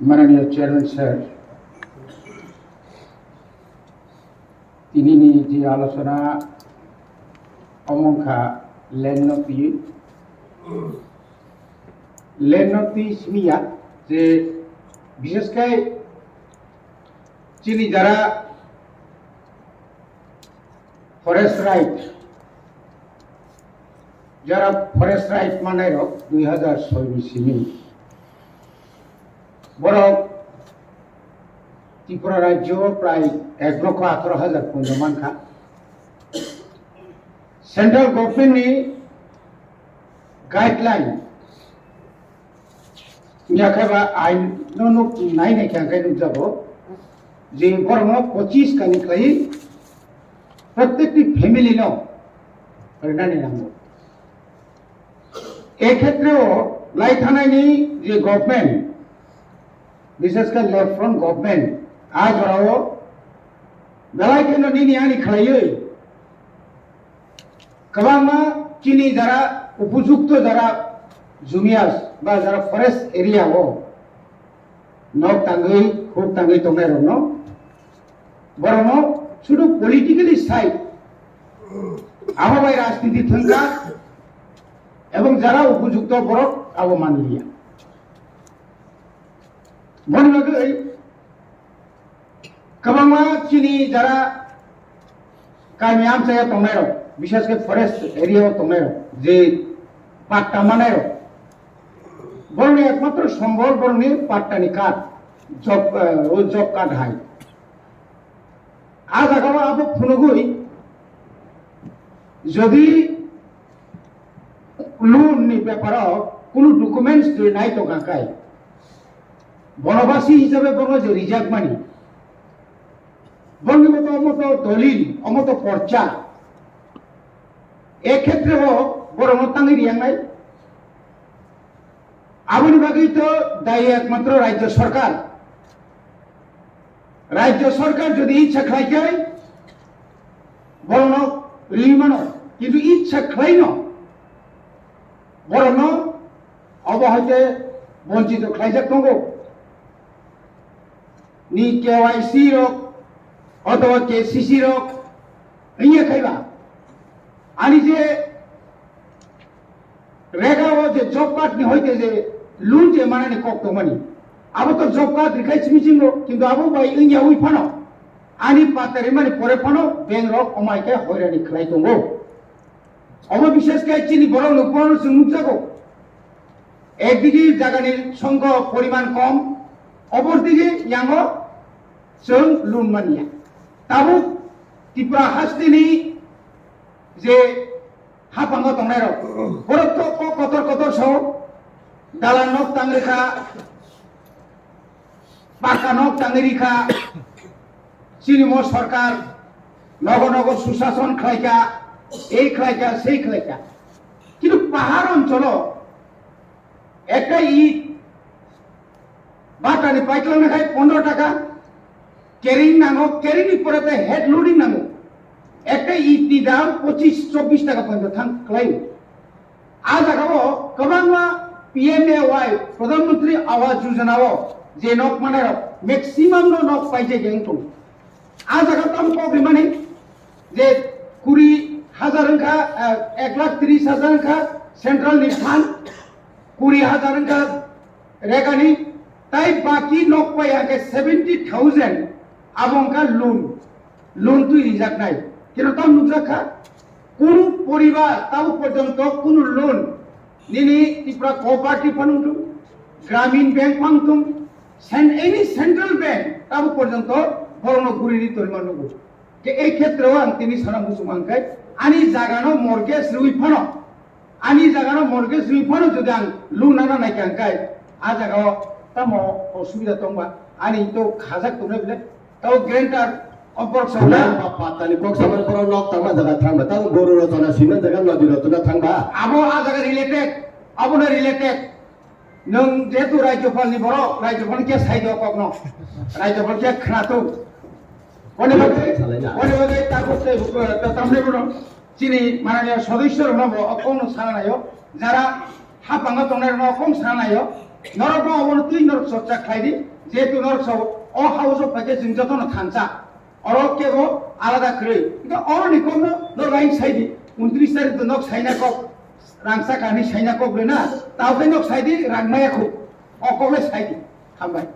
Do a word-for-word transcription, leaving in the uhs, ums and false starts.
Mananiya Chairman sir, tinini je alochona omo wngkha land no twi, land no twi simi ya je bishesh khai chini jara forest right, jara forest right manai rok dui hazar soi ni simi borok Tripura rajyo prai ek lokho atharo hazar punjo mankha. Central government ni guideline ya khe ba ain no nuk nai nai khe ang khe nukjago je borokno pochis kani khlai prottekti family no rinani nango. E khetreo lai thanaini je government, bishesh khe Left Front government, a jorao belai kheno nini ani khlaiwi kwbangma chini jara upojukto jara jumiyas ba jara forest area o nok tangwi, huk tangwi tongnai rokno, borokno sudu politically side, abo bai rajniti thwngkha, ebong jara upojukto borok abo manliya. Boni bagwi kwbangma chini jara kami amchaya tongnai rok, bishesh khe forest area o tongnai rok, je patta manai rok, borokni ekmatro sombol borokni pattani card, job, eh, o job card hai. A jagao abo phunugwi jodi loan ni beparo kunu documents twi nai tongkha khai, bonobasi hisabe bono je rijak mani, boni moto moto dolil, omoto porcha, e khetre o borokno tangwi riyangnai. Aboni bagwi to dayi ekmatro rajyo sarkar. Rajyo sarkar jodi ichha khlai khe borokno riwi mano, kintu ichha khlaino borokno obo haikhe bonchito khlaijak tongo. Ni K Y C rok othoba K C C rok wngya khaiba ani je rega o je job card ni hoite je loan je manani kok tongmani, abo to job card rikhai simi chingo, kintu abo bai wngya wi phano ani patta rimani pore phano bank rok omai khe hoirani khlai tongo. Omo bishesh khe chini borok no phano chwng nukjago. Ekdigi jagani songkho poriman kom, opor digi yango chwng loan manya. Tabuk Tripura hasteni je hapango tongnai rok, borok to kok kotor kotor so, dalan nok tang rikha, paka nok tang rikha, chini mo sarkar nogo nogo susason khlaikha, ei khlaikha, sei khlaikha. Kintu pahar oncholo ekta it batani paiklang na khai pondro taka, carrying nango, carrying ni pore te head loading nango. Ekta it ni dam pochis chobbish taka porjonto thang khlai. A jagao kwbangma P M A Y, Pradhan Mantri Awas Yojana o je nok manai rok maximum no nok paijak wng tongo. A jaga tamo kok rimani je kuri hajar wngkha, eh, ek lakh tris hajar wngkha central ni fund, kuri hajar wngkha regani, tai baki nok pai hake seventy thousand abo wngkha loan, loan twi rijaknai. Kino tamo nukjak kha, kunu poribar tabo porjonto kunu loan nini Tripura Cooperative phano wngthung, Gramin Bank phano wngthung, cen-, any central bank tabo porjonto borokno guri ri tongma nugo. Ke ei khetreo ang tini sana muchung ang khe ani jagano mortgage rwi phano, ani jagano mortgage rwi phano jodi ang loan nana nai kha ang khe a jagao tamo osubida tongba ani to khajak tongnai bile tao guarantor of works Khuna ba patani kok samani borok nok tangma jaga thangba, tamo boru rotona sima jaga nodi rotona thangba. Abo a jaga related, abono related. Nwng jehetu Rajyapal ni borok, Rajyapal khe sai do kokno. Rajyapal khe khna tuk. Boni bagwi, Salai na. Boni bagwi tabuk tei, eh, tamni bono chini mananiya sodosyo rokno bo o kokno sana naio. Jara hapango tongnai rokno o kok sana naio. Norok no obono twi norok chorcha khlai di, jehetu norok sao o house o phaikhe chwng jotono thansa. Oro kebo alada kwrwi. Hwnkhe oroni kokno norok ayang sai di, untris tarik to nok saina kok, rangchak ka hinwi saina kok le na, tao khe nok sai di, rang maya kho. O kok le sai di. Hambai.